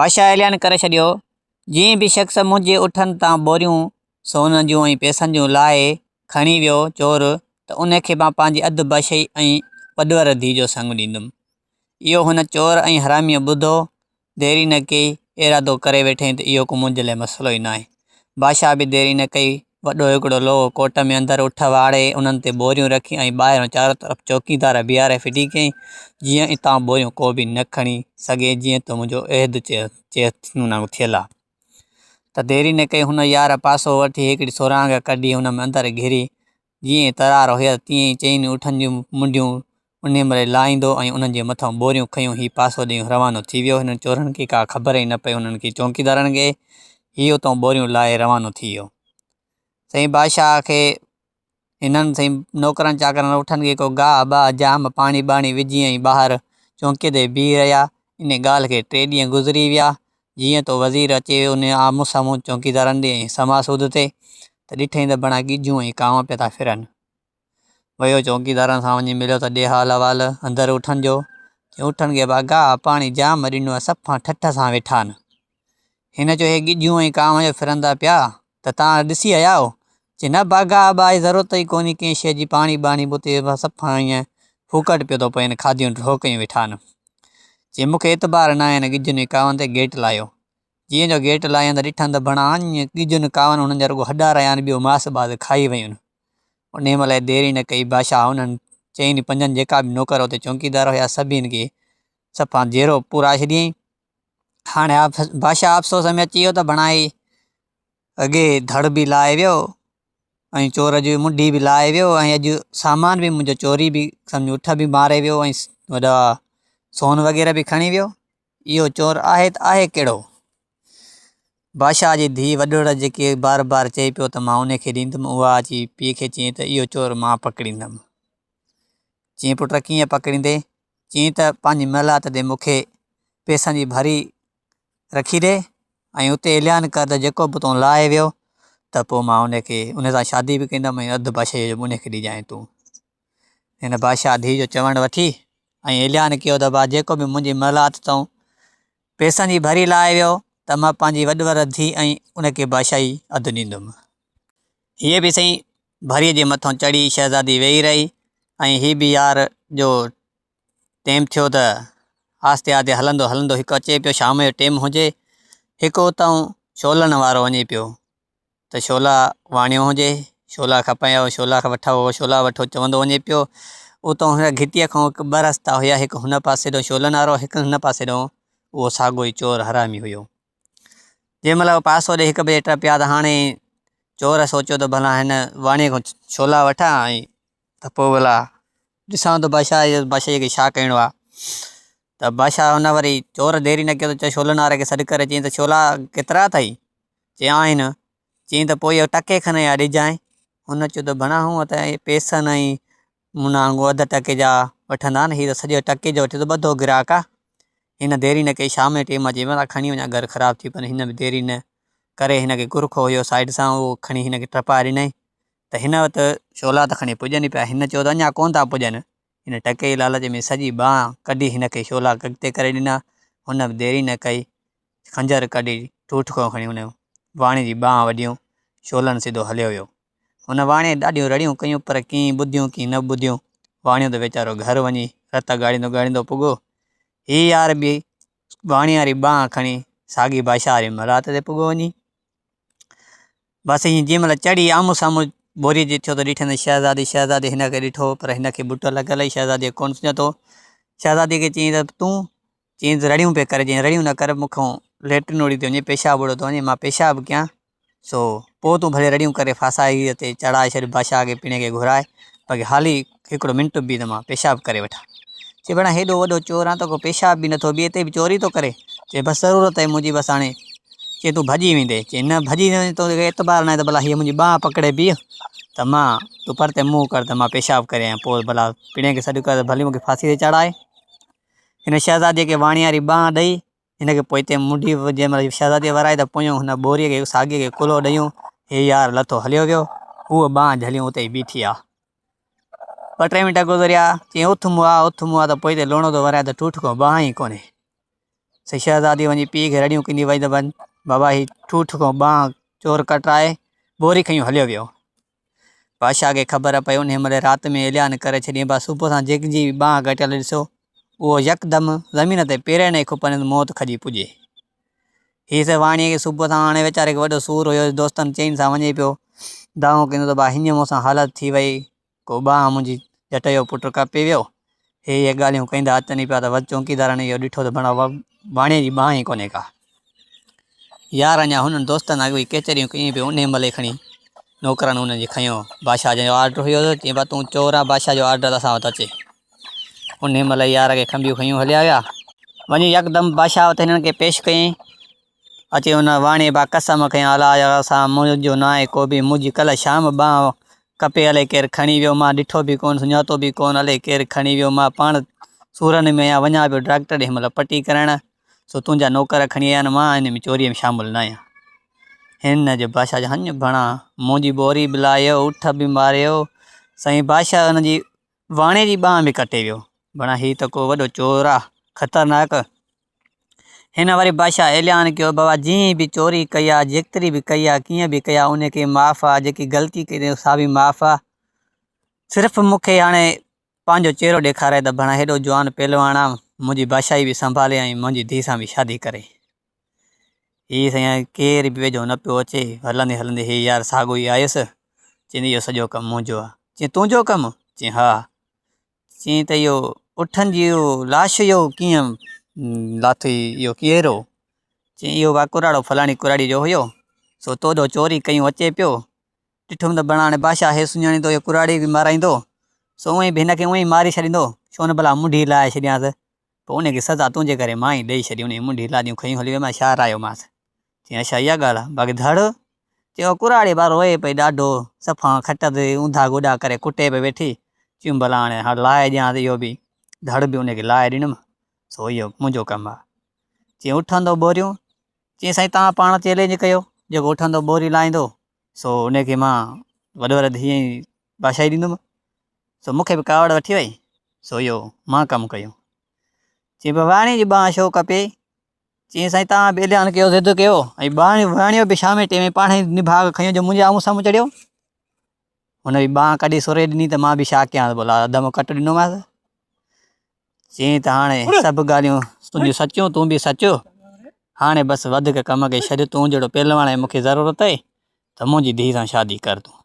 بادشاهه اعلان ڪري ڇڏيو، جنهن به شخص منهنجي اٺن تان ٻوريون سون جون ۽ پئسن جون لاهي کڻي ويو چور ته ان کي مان پنهنجي اڌ بادشاهي ۽ وڏور ڌيء جو سڱ ڏيندم. اهو هن چور ۽ حراميء ٻڌو دير ئي نه ڪئي، ارادو ڪري ويٺئين ته اهو ڪو منهنجي لاء مسئلو ئي ناهي. بادشاهه به دير ئي نه ڪئي، وڏو هڪڙو لوهه ڪوٽ ۾ اندر اٺ واڙي، انهن تي ٻوريون رکي ۽ ٻاهران چارو طرف چوڪيدار بيهاري ڦٽي ڪيائين، جيئن اتان ٻوريون ڪو به نه کڻي سگهي، جيئن ته منهنجو عهد ٿيل آ. ته دير ئي نه ڪئي، هن يار پاسو وٺي هڪڙي سرانگهه ڪڍي، ان ۾ اندر گهري جيئن ئي ترار هيس، تيئن ئي چئن اٺن جون منڍيون انهيء مهل لاهيندو ۽ انهن جي مٿان ٻوريون کنيون هي پاسو ڏيئي روانو ٿي ويو. هنن چورن کي ڪا خبر ئي نه پئي، انهن کي چونڪيدارن کي هي اتان ٻوريون لاهي روانو ٿي ويو. سائين بادشاهه کي هنن سائين نوڪرن چاڪرن اٺن کي ڪو گاهه باهه جام پاڻي ٻاڻي وجهي ۽ ٻاهر چونڪي تي بيهي رهيا. انهيء ڳالهه کي ٽي ڏينهن گذري ويا. جيئن ته وزير اچي ويو انهيء آمهون سامهون چونڪيدارن ڏي ۽ سما سود تي ته ڏٺئين ته بڻا ڳجهون ۽ ڪانء پيا ٿا ڦرن. ويو چونڪيدارن سان وڃي مليو ته ڏي حال احوال اندر اٺن جو. چيائين اٺن کي ڀاء گاهه پاڻي جام ڏنو آهي صفا ٺٺ سان ويٺا آهن. هن چيو هي ڳجهون ۽ ڪانء جو ڦرندا پيا ته تان ڏسي آيا آهيو؟ چي نه ڀاء گاهه باهه جي ضرورت ئي ڪونهي ڪنهن شيء جي پاڻي ٻاڻي به اتي صفا ائين ڦوڪٽ پيو ٿو پئين کاڌيون ڍو ڪيون ويٺا آهن. چي مون کي اعتبار ناهي هن ڳجهن ۽ ڪانئن تي گيٽ لاهيو. جيئن جو گيٽ لاهيان ته ڏٺم ته بڻا اڃ ڳجهن ڪانئن انهن جا رڳو هڏا رهيا آهن ٻيو ماس باز کائي ويون. انهيء مهل دير ئي نه ڪئي بادشاهه انهن چئن پنجن جيڪا به نوڪر اتي چونڪيدار هيا سڀني کي صفا جيرو پورائي ڇڏيائين. هاڻي بادشاهه افسوس ۾ اچي ويو ته بڻا هي اڳي ڌڙ به لاهي ويو ۽ چور جي منڍي به لاهي ويو ۽ اڄ سامان به منهنجو چوري به سمجهه اٺ به ماري ويو ۽ وڏا سون وغيره به کڻي ويو اهو چور آهي ته آهي ڪهڙو؟ بادشاهه جي ڌيء وڏڙ جيڪي بار بار چئي پيو ته مان ان کي ڏيندم اها اچي پيء کي چيائين ته اهو چور مان پڪڙيندم. چيائين پٽ ڪيئن پڪڙيندين؟ چيائين ته پنهنجي محلات تي مون کي پئسن جي ڀري رکي ڏي ۽ اتي اعلان ڪر ته جيڪو به تون لاهي ويو ته پوء مان ان کي ان سان شادي به ڪندم ۽ اڌ بادشاهي جو به ان کي ڏجانء تون. هن بادشاهه ڌيء جو چوڻ وٺي ۽ اعلان ڪيو ته ڀاء جيڪو به منهنجي محلات تان پئسن جي ڀري لاهي ويو ته مان پنهنجي وڏ ور ڌيء ۽ ان کي بادشاهي اڌ ڏيندم. هيء به سائين ڀريء جي مٿان چڙهي شهزادي ويهي رهي ۽ هي به يار جو ٽيم ٿيو ته آهستي آهستي هلندو هلندو هڪ اچي پيو شام جو ٽيم هجي هڪ اتان شعلن وارو وڃي پيو ته شعلا واڻيو هجي شعلا کپايو شعلا وٺو شعلا وٺو چوندو وڃي پيو اتان هن گهٽيء کان هڪ ٻه رستا هيا هڪ هن پاسي ڏانهن شعلن وارو هڪ هن پاسي ڏانهن اهو ساڳيو ئي چور حرامي هيو جنهن مهل هو پاسو ڏئي هڪ ٻئي ٽپيا ته هاڻي چور سوچيو ته ڀلا هن واڻيي کان ڇولا وٺان ۽ ته پوء ڀلا ڏسان ٿو بادشاهه بادشاهيء کي ڇا ڪرڻو آهي ته بادشاهه هن وري چور دير ئي نه ڪيو ته چيو ڇولن واري کي سڏ ڪري چيائين ته ڇولا ڪيترا اٿئي؟ چيائين آهن چيائين ته پوء اهو ٽڪي کن جا ڏجانء هن چيو ته ڀڻا هونء ته پئسن ۽ منانگو اڌ ٽڪي جا وٺندا آهن، هي ته سڄو ٽڪي جو وٺي ٿو، ٻڌو گراهڪ آ. هن دير ئي نه ڪئي، شام جو ٽيم اچي ويو، کڻي وڃان گهر خراب ٿي پوندو. هن به دير ئي نه ڪري هن کي گرکو هيو سائيڊ سان اهو کڻي هن کي ٽپا ڏنائين ته هن وٽ شعلا ته کڻي پڄن ئي پيا. هن چيو ته اڃا ڪونه ٿا پڄن. هن ٽڪي جي لالچ ۾ سڄي ٻانهن ڪڍي هن کي شعلا اڳتي ڪري ڏنا. هن به دير ئي نه ڪئي، خنجر ڪڍي ٺوٺ کان کڻي هن واڻي جي ٻانهن وڍيون، شعلن سڌو هليو ويو. هن واڻيي ڏاڍيون رڙيون ڪيون پر ڪنهن ٻڌيون ڪنهن نه ٻڌيون. واڻيو ته ويچارو گهر وڃي رت ڳاڙيندو ڳاڙيندو پڳو. هي يار به واڻيي واري ٻانهن کڻي ساڳي بادشاهه واري محلات تي پڳو وڃي. بس ائين جنهن مهل چڙهي آمهون سامهون ٻوريء جي ٿيو ته ڏٺائين ته شهزادي شهزادي هن کي ڏٺو پر هن کي ٻٽ لڳل هئي شهزاديء ڪونه سڃاتو. شهزاديء کي چيائين ته تون؟ چيائين ته رڙيون پئي ڪري چيائين رڙيون نه ڪر مون کان ليٽرين اڙي ٿي وڃي پيشاب اڙيو ٿو وڃي مان پيشاب ڪيان سو پوء تون ڀلي رڙيون ڪري ڦاسائي تي چڙهائي ڇڏ بادشاهه کي پڻهين کي گهرائي باقي حالي هڪڙو منٽ بيهه ته مان پيشاب ڪري وٺان. چي ڀيڻا هيڏو وڏو چور آن توکان پيشاب به نٿو بيهي تي به چوري ٿو ڪري. چي بس ضرورت آهي منهنجي بس هاڻي. چي تون ڀڄي ويندين. چي نه ڀڄي نه ويندس توکي اعتبار ناهي ته ڀلا هيء منهنجي ٻانهن پڪڙي بيهه ته مان تون پرتي منهن ڪر ته مان پيشاب ڪري آيان پوء ڀلا پڻهين کي سڏ ڪر ته ڀلي مون کي ڦاسي تي چڙهائي. هن شهزاديء کي واڻياري ٻانهن ڏئي هن کي پوئتي منڍي جنهن مهل شهزاديء ورائي ته پويون هن ٻوريء کي ساڳيء کي ڪلهو ڏيون، هي يار لٿو هليو ويو. هوء ٻانهن جهليون اتي ئي بيٺي آ. ٻه ٽي منٽ گذريا، چيائين اٿ مئا، اٿ مئا ته پوئتي لوڻو ٿو ورائي ته ٺوٺ کان ٻانهن ئي ڪونهي. سي شهزادي وڃي پيء کي رڙيون ڪندي وئي ته بابا هي ٺوٺ کان ٻانهن چور ڪٽرائي ٻوري کنيون هليو ويو. بادشاهه کي خبر پئي انهيء مهل رات ۾ اعلان ڪري ڇڏيائين ڀا صبح سان جنهن جي به ٻانهن ڪٽيل ڏسو اهو يڪدم زمين تي پيرين ئي کپندس موت کڄي پڄي. هي سي واڻيي کي صبح سان هاڻي ويچاري کي وڏو سور هيو دوستن چئن سان وڃي پيو دانهون ڪندو ته ڀا هيئن مون سان حالت ٿي وئي ڪو ٻانهن منهنجي ڄٽ جو پٽ ڪپي ويو. هي اهي ڳالهيون ڪندا اچن ئي پيا ته وڌ چونڪيدارن اهو ڏٺو ته ڀڻا واڻيي جي ٻانهن ئي ڪونهي ڪا. يار اڃا هنن دوستن اڳ ئي ڪچهريون ڪيون پيون انهي مهل ئي کڻي نوڪرن انهن جي کنيو. بادشاهه جنهن جو آرڊر هيو ته چيائين ڀا تون چور آن بادشاهه جو آرڊر اسان وٽ اچي. انهي مهل ئي يار کي کنڀيون کنيون هليا ويا. وڃي يڪدم بادشاهه وٽ هنن کي پيش ڪيائين. اچي ان واڻيي با قسم کنيا الله جا سان منهنجو ناهي ڪو به منهنجي ڪلهه شام ٻانهن ڪپي الائي ڪير کڻي ويو مان ڏٺو به ڪونه سڃاتو به ڪونه الائي ڪير کڻي ويو مان پاڻ سورن ۾ آهيان وڃان پيو ڊاڪٽر ڏي هن مهل پٽي ڪرائڻ سو تنهنجا نوڪر کڻي آيا آهن مان ان ۾ چوريء ۾ شامل ناهيان هن جو بادشاهه جو هنج ڀڻا منهنجي ٻوري به لاهيو اٺ به ماريو سائين بادشاهه ان جي واڻيي جي ٻانهن به ڪٽي ويو ڀڻا هي ته ڪو وڏو چور آ خطرناڪ هن وري بادشاهه اعلان ڪيو، بابا جنهن به چوري ڪئي آ، جيتري به ڪئي آ، ڪيئن به ڪئي آ، ان کي معاف آ، جيڪي غلطي ڪئي اٿئي سا به معاف آ، صرف مون کي هاڻي پنهنجو چهرو ڏيکاري ته ڀڻا هيڏو جوان پهلواڻ آ، منهنجي بادشاهي به سنڀالي ۽ منهنجي ڌيء سان به شادي ڪري. هي سائين ڪير به ويجهو نه پيو اچي، هلندي هلندي هي يار ساڳيو ئي آيس، چيائين اهو سڄو ڪم منهنجو آ. چيائين تنهنجو ڪم؟ چيائين ها. چيائين ته اهو اٺن جي اهو لاش اهو ڪيئن لاٿئي اهو ڪير هو؟ چيائين اهو وا ڪراڙو فلاڻي ڪراڙي جو هيو سو توڏو چوري ڪيون اچي پيو ڏٺم ته بڻا هاڻي بادشاهه هي سڃاڻيندو اهو ڪراڙي به مارائيندو سو اونئين به هن کي اونئين ماري ڇڏيندو ڇو نه ڀلا منڍي لاهي ڇڏيانس پوء ان کي سزا تنهنجي ڪري مان ئي ڏئي ڇڏي انهيء منڍي لاديون کنيون هلي ويو مان ڇا رايومانس چيائين اڇا اها ڳالهه آ باقي ڌڙ چيو ڪراڙي ٻار روئي پئي ڏاڍو صفا کٽ تي اونڌا گوڏا ڪري ڪٽي پئي ويٺي چيم ڀلا هاڻي هاڻ لاهي ڏيانس اهو به ڌڙ به ان کي لاهي ڏنم سو اهو منهنجو ڪم آ چيائين اٺندو ٻوريون چيائين سائين توهان پاڻ چئلينج ڪيو جيڪو اٺندو ٻوري لاهيندو سو ان کي مان وڏ وڏ ڌيء ۽ بادشاهي ڏيندم سو مون کي به ڪاوڙ وٺي وئي سو اهو مان ڪم ڪيو چيائين ڀواني جي ٻانهن ڇو ڪپي چيائين سائين توهان به اعلان ڪيو ضد ڪيو ۽ ٻانهيو به شامي ٽيمي پاڻ ئي نڀاڳ کنيو جو منهنجي آمهون سامهون چڙهيو هن به ٻانهن ڪڍي سوري ڏني ته مان به ڇا ڪيان ڀلا اڌ مان ڪٽ ڏنومانس چيائين ته هاڻي سڀ ڳالهيون تنهنجون سچيون تون به سچو هاڻي بس وڌيڪ ڪم کي ڇڏ تون جهڙو پهلواڻ جي مونکي ضرورت آهي ته منهنجي ڌيء سان شادي ڪر تون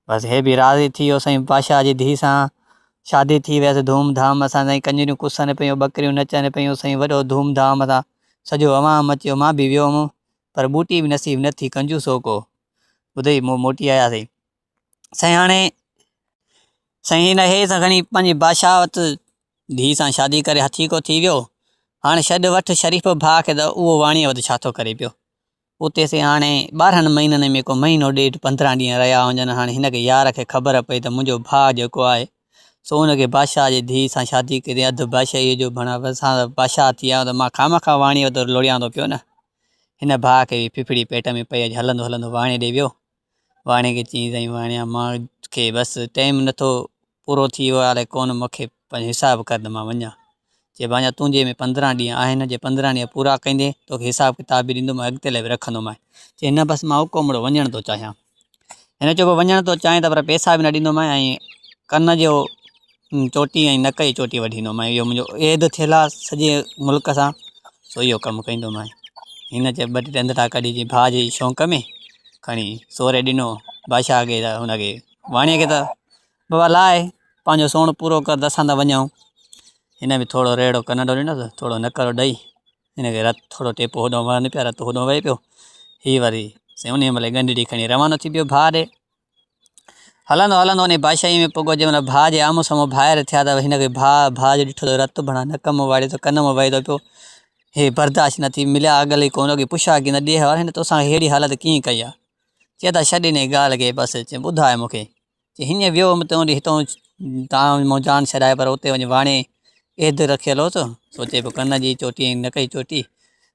بس هي به راضي ٿي ويو سائين بادشاهه جي ڌيء سان شادي ٿي ويس ڌوم ڌام سان سائين ڪڃريون ڪسن پيون ٻڪريون نچن پيون سائين وڏو ڌوم ڌام سان سڄو عوام اچيو مان به ويو هوم پر ٻوٽي به نصيب نه ٿي ڪنجوس هو ڪو ٻڌئي مون موٽي آياسين سائين هاڻي سائين هن هي سان کڻي پنهنجي بادشاهه وٽ ڌيء سان شادي ڪري هٿيڪو ٿي ويو هاڻي ڇڏ وٺ شريف ڀاء کي ته اهو واڻيء وٽ ڇا ٿو ڪري پيو اتي سي هاڻي 12 مهينن ۾ ڪو مهينو ڏيڍ 15 ڏينهن رهيا هجن. هاڻي هن کي يار کي خبر پئي ته منهنجو ڀاء جيڪو آهي سو ان کي بادشاهه جي ڌيء سان شادي ڪئي اٿئي اڌ بادشاهيء جو ڀڻ اسان ته بادشاهه ٿي آيو ته مان خوامخواه واڻيء وٽ لوڙيان ٿو پيو نه. هن ڀاء کي به ڦڦڙي پيٽ ۾ پئي اڄ هلندو هلندو واڻيي ڏي ويو. واڻيي کي چيائين سائين واڻيا مان کي بس ٽيم نٿو پورو ٿي ويو آهي الائي ڪونه مون کي پنهنجو حساب ڪر ته مان وڃان. چي ڀانيا تنهنجي ۾ 15 ڏينهن آهن جي 15 ڏينهن پورا ڪندين توکي حساب ڪتاب به ڏيندم ۽ اڳتي لاء به رکندومانء. چي نه بس مان اڪومڙو وڃڻ ٿو چاهيان. هن چيو وڃڻ ٿو چاهين ته پر پئسا به نه ڏيندومانء ۽ ڪن جو چوٽي ۽ نڪ جي چوٽي وڍيندومانء اهو منهنجو عيد ٿيل آهي سڄي ملڪ سان سو اهو ڪم ڪندومانء. هن چيو ٻه ٽي ڏندڙا ڪڍي چي ڀاء جي شوق ۾ کڻي سوري ڏنو بادشاهه کي ته هن کي واڻيي کي ته بابا لاء پنهنجو سوڻ پورو ڪر ته اسان ته وڃون. هن به ٿورو ريڙو ڪنڊو ڏنس ٿورو نڪرو ڏئي هن کي رت ٿورو ٽيپو هوڏانهن وهن پيا رت هوڏانهن وهي پيو هي وري سائين انهيء مهل ڳنڍڙي کڻي روانو ٿي پيو ڀاء ڏي هلندو هلندو انهي بادشاهيء ۾ پڳو جنهن مهل ڀاء جي آمهون سامهون ڀائر ٿيا ته هن کي ڀاء ڀاء جو ڏٺو ته رت بڻا نڪ مان واڙي ٿو ڪن مان وهي ٿو پيو هي برداشت نه ٿي مليا اڳل ئي ڪونه اڳي پڇا ڪيندا ڏيهه وارا هن توسان ههڙي حالت ڪيئن ڪئي آ چئي ٿا ڇڏ انهي ڳالهه کي بس چئي ٻڌاء مون کي چي هيئن ويو هوم تون هتان تان مون جان ڇڏائي پر اتي وڃي واڻي عيد رکيل هوس سو چئي پيو ڪن جي چوٽي ۽ نڪ جي چوٽي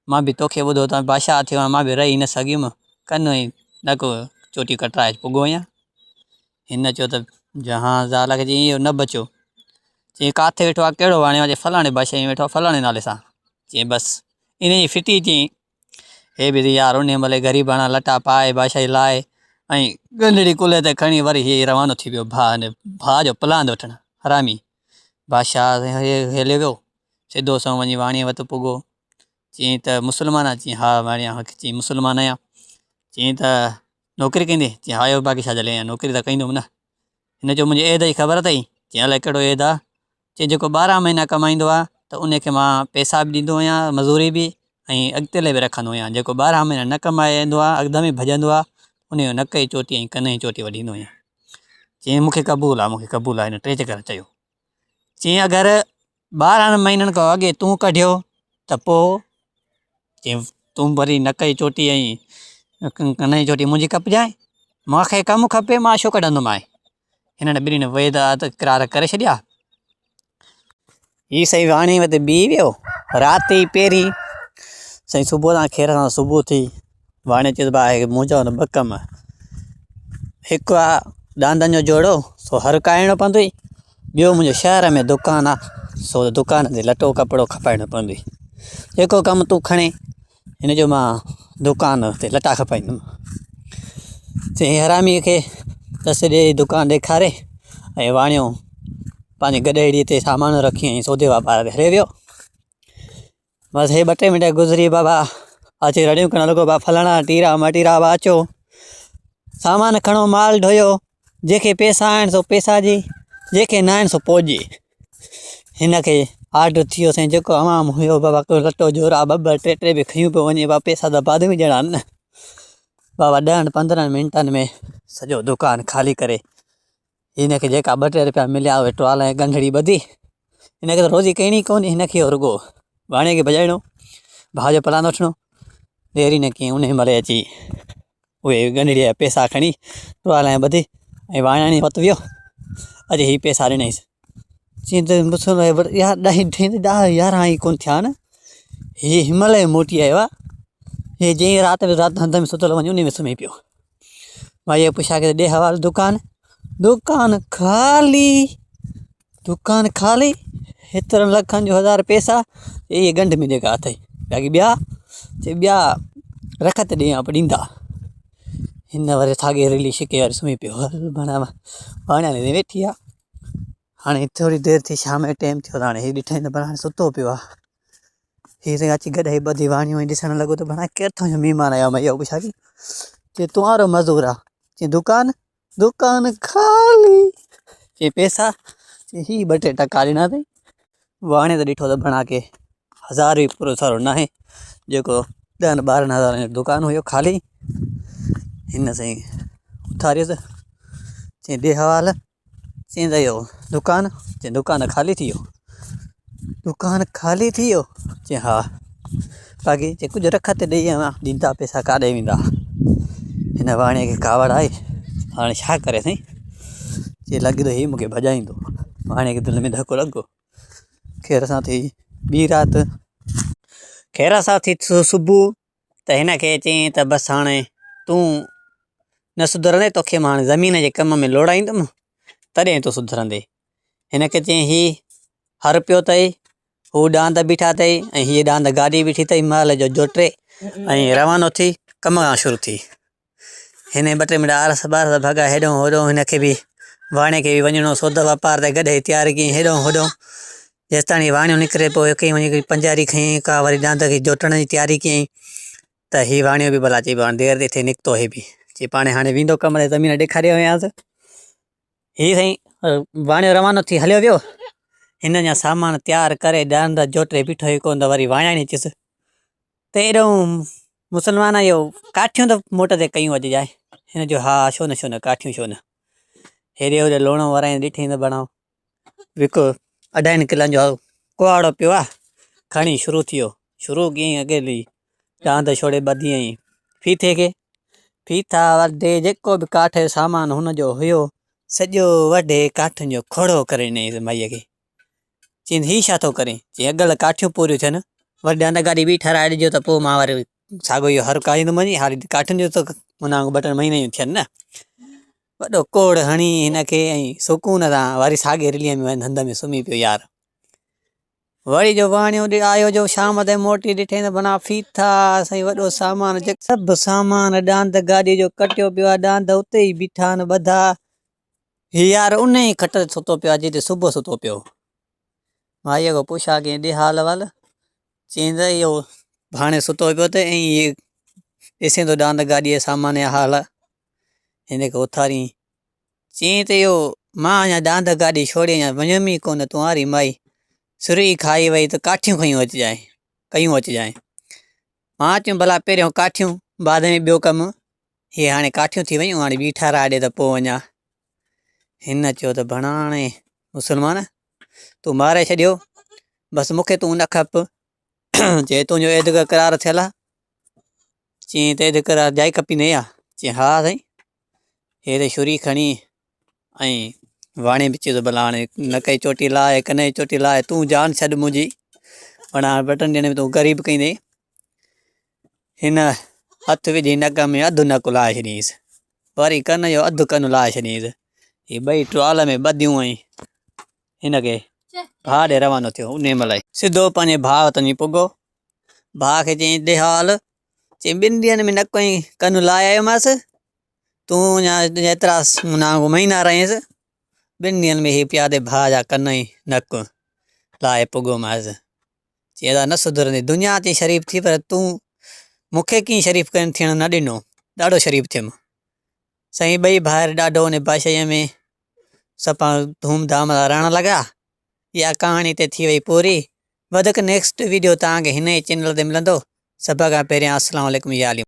مان به توکي ٻڌو ته بادشاهه ٿيو آهيان مان به رهي نه سگهيم ڪن ۽ نڪ چوٽي ڪٽرائي پڳو آهيان هن چيو ته جهان زال کي چيائين اهو نه بچيو چيائين ڪاٿي ويٺو آهي ڪهڙو واڻيو آهي چي فلاڻي بادشاهي ۾ ويٺو آهي فلاڻي نالي سان. چيائين بس انهي جي ڦٽي چيائين هي به يار انهي مهل غريباڻا لٽا پائي بادشاهي لاهي ۽ ڳنڍڙي ڪلهي تي کڻي وري هي روانو ٿي ويو ڀاء ڀاء جو پلاند وٺڻ حرامي بادشاهه هليو ويو سڌو سنئون وڃي واڻيي وٽ پڳو چيائين ته مسلمان آهين چيائين ها واڻيا چيائين مسلمان آهيان چيائين ته نوڪري ڪندين چيائين ها اهو باقي ڇا جي لاء نوڪري ته ڪندم نه هن چيو منهنجي عيد جي خبر اٿئي چيائين الائي ڪهڙو عيد آهي چيائين جيڪو ٻارهن مهينا ڪمائيندو آهي ته ان کي مان پئسا به ڏيندو آهيان مزوري به ۽ اڳتي لاء به رکندو آهيان جيڪو ٻارهن مهينا نه ڪمائي ايندو آهي اڳ ۾ ڀڄندو آهي ان جو نڪ جي چوٽي ۽ ڪن جي چوٽي وڍيندو آهيان چيائين مون کي قبول آهي مون کي قبول آهي هن ٽي چڪر چيو چيائين اگر ٻارهن مهينن کان اڳي تون ڪڍيو ته پوء چيائين تون وري نڪ جي چوٽي ۽ ڪن جي چوٽي منهنجي ڪپجانء مون کي ڪم کپي مان ڇو ڪڍندومانء هنن ٻنهين وعدا اقرار ڪري ڇڏيا. هي سائين واڻي وٽ بيهي ويو رات ئي پهرين سائين صبح تان خير سان صبح ٿي واڻي چيس ڀاء منهنجا نه ٻه ڪم هڪ آ ڏاندن جو جوڙو سو هر ڪاهڻو پوندو ٻيو منهنجو شهر ۾ دڪان آ سو دڪان تي لٽو ڪپڙو کپائڻو پوندو جيڪو ڪم تون کڻين هن جو مان دڪان تي لٽا کپائيندم چيائين حراميء کي ڏس ڏي دڪان ڏيکاري ۽ واڻيو پنهنجي گڏهڙي تي سامان رکي ۽ سودي واپار تي هلي ويو بس هي ٻه ٽي منٽ گذري بابا اچي رڙيون ڪرڻ لڳو بابا فلاڻا ٽيرا مٽيرا بابا اچو سامان کڻو مال ڍويو جنهن کي پئسا آهن سو پئسا ڏي جنهن کي نه آهن سو پوء ڏي هن کي آرڊر ٿي ويو سائين جيڪو عوام هيو بابا ڪو لٽو جوراب ٻه ٻه ٽي ٽي به کنيون پيو وڃي بابا پئسا ته بعد ۾ ڏيڻا آهن نه بابا ڏهن پندرهن منٽن ۾ سڄو دڪان خالي ڪري هن کي جيڪا ٻه ٽي روپيا مليا اهي ٽوال ۽ ڳنڍڙي ٻڌي هن کي ته روزي ڪرڻي ڪونهي هن کي رڳو واڻي کي ڀڄائڻو ڀاء جو پلاند وٺڻو دير ئي نه ڪيائين انهي مهل اچي اهي ڳنڍڙيء جا پئسا کڻي ٽوال ۾ ٻڌي ۽ واڻياڻي وٽ ويو اڄ هي پئسا ڏنائينس چيائين ته يار ڏهه يارهن ئي ڪونه ٿيا آهن هي هن مهل ئي موٽي آيو آهي هي جنهن رات به رات هنڌ ۾ ستل وڃي انهي ۾ سمهي پيو مائيء پڇا ڪئي ڏي حوال دڪان دڪان خالي دڪان خالي هيترن لکن جو هزار پئسا اهي ڳنڍ ۾ جيڪا اٿئي باقي ٻيا چي ٻيا رک ته ڏيان پوء ڏيندا هن وري ساڳي رلي شڪي واري سمهي پيو هل بڻا واڻيا ۾ ويٺي آ هاڻي ٿوري دير ٿي شام جو ٽيم ٿيو ته هاڻي هي ڏٺائين ته ڀلا هاڻي ستو پيو آ هي سائين اچي گڏ هي ٻڌي واڻيون ۽ ڏسڻ لڳو ته ڀلا ڪير ٿو مهمان آيو مئي پڇا ڪئي چي تنهنجو مزور آ چي دڪان دڪان خالي چي پئسا چي هي ٻه ٽي ٽڪا ڏنا اٿئي واڻي ته ڏٺو ته بڻا ڪي هزار به پورو سارو ناهي جيڪو ڏهن ٻارهن هزارن جو دڪان هيو خالي هن سائين اٿاريس چي ڏي حوال چين ته اهو دڪان چين دڪان خالي ٿي ويو دڪان خالي ٿي ويو چين ها باقي چي ڪجهه رک ته ڏئي آيان ڏيندا پئسا ڪاڏي ويندا هن واڻي کي ڪاوڙ آئي هاڻي ڇا ڪري سائين چي لڳي ٿو هي مونکي ڀڄائيندو واڻي کي دل ۾ ڌڪ لڳو خير سان ٿي ٻي رات خير سان ٿي صبح ته هن کي چيائين ته بس هاڻي تون نه سڌرندين توکي مان هاڻي زمين جي ڪم ۾ لوڙائيندم تڏهن تون سڌرندين. هن کي چيائين هي هر پيو اٿئي هو ڏاند بيٺا اٿئي ۽ هيء ڏاند گاڏي بيٺي اٿئي مهل جو جوٽي ۽ روانو ٿي ڪم کان شروع ٿي. هن ٻه ٽي منٽ آرس ٻارس ڀڳا هيڏانهن هوڏانهن هن کي به واڻي کي به وڃڻو سودو واپار تي گڏهه جي تياري ڪيائين هيڏانهن هوڏانهن جيستاڻي واڻيو نڪري پوء ڪئين وڃي پنجاري کنيائين ڪا وري ڏاند کي جوٽڻ جي تياري ڪيائين ته هي واڻيو به ڀلا چئي پاڻ دير تي ٿئي نڪتو هي به چي پاڻ هاڻي ويندو ڪم تي زمين ڏيکاري آيو هي سائين واڻيو روانو ٿي هليو ويو هن جا سامان تيار ڪري ڏاند جوٽي بيٺو هي ڪونه ته وري واڻياڻي چيس ته ايڏو مسلمان اهو ڪاٺيون ته موٽ تي ڪيون اڄ جاء هن جو ها ڇو نه ڇو نه ڪاٺيون ڇو نه هيڏي هوڏي لوڻو ورائين ڏٺئي ته بڻاء هڪ اڍائن ڪلن جو ڪهاڙو پيو آ کڻي شروع ٿي ويو شروع ڪيائين اڪيلي ڏاند ڇوڙي ٻڌيائين ڦيٿي کي ڦيٿا وڍي جيڪو به ڪاٺ جو سامان هن جو هيو سڄو وڍي ڪاٺين جو کوڙو ڪري ڏنائينس مائيء کي چيائينس هي ڇا ٿو ڪرين چيائين اڳل ڪاٺيون پوريون ٿين وري ڏاند گاڏي ٻي ٺهرائي ڏجو ته پوء مان وري ساڳيو اهو هر ڪاهيندم وڃي هاڻي ڪاٺين جو ته معنيٰ ٻه ٽي مهينا ئي ٿين نه وڏو ڪوڙ هڻي هن کي ۽ سڪون سان وري ساڳي رليء ۾ وڃي هنڌ ۾ سمهي پيو يار. وري جو واڻيو ڏي آيو جو شام تائين موٽي ڏٺائين ته بنا ڦيٿا سائين وڏو سامان سڀ سامان ڏاند گاڏي جو ڪٽيو پيو آهي ڏاند اتي ئي بيٺا آهن ٻڌا. هي يار انهي ئي کٽ تي ستو پيو آهي جتي صبح ستو پيو هو. مائيء کان پڇا ڪيائين ڏي حال احوال. چيائين ته اهو ڀاڻي ستو پيو ته ائين ئي ڏسين ٿو ڏاند گاڏيء جي سامان جا حال. هن کي اٿاريائين. چيائين ته اهو مان اڃا ڏاند گاڏي ڇوڙي اڃا وڃيم ئي ڪونه تنهاري مائي سرهي کائي وئي ته ڪاٺيون کنيون اچجانء ڪيون اچجانء. مان چيم ڀلا پهريون ڪاٺيون بعد ۾ ٻيو ڪم. هي هاڻي ڪاٺيون ٿي ويون هاڻي ٻي ٺهراء ڏي ته پوء وڃان. هن چيو ته ڀڻاڻي مسلمان تون ماري ڇڏيو بس مون کي تون نه کپ. چي تنهنجو عهد اقرار ٿيل آ؟ چيائين ته عهد اقرار جائي کپيندي آ؟ چيائين ها سائين. هي ته ڇري کڻي ۽ واڻي به چيو ته ڀلا هاڻي نڪ جي چوٽي لاهه ڪن جي چوٽي لاهه تون جان ڇڏ منهنجي پر هاڻي ٻٽن ڏينهن ۾ تون غريب ڪندين هن هٿ وجهي نڪ ۾ اڌ نڪ لاهي ڇڏيائينس وري ڪن جو اڌ ڪن لاهي ڇڏيائينس هي ٻئي ٽوال ۾ ٻڌيون ۽ هن کي ڀاء ڏي روانو ٿيو انهي مهل ئي سڌو پنهنجي ڀاء وٽ وڃي پڳو ڀاء کي چيائين ڏي حال چيائين ٻن ڏينهن ۾ نڪ ۽ ڪن لاهي آيومانس تون اڃا ايترا مهينا رهيس، ٻن ڏينهن ۾ هي پيادي ڀاء جا ڪن ۽ نڪ لاهي پڳومانس. چي ادا نه سڌرندي، دنيا اچي شريف ٿي پر تون مون کي ڪيئن شريف ٿيڻ نه ڏنو، ڏاڍو شريف ٿيم. سائين ٻئي ڀائر ڏاڍو ان بادشاهيء ۾ صفا ڌوم ڌام سان رهڻ لڳا. اها ڪهاڻي هتي ٿي وئي پوري. وڌيڪ نيڪسٽ ويڊيو توهان کي هن ئي چينل تي ملندو. سڀ کان پهريان السلام عليڪم يا علي.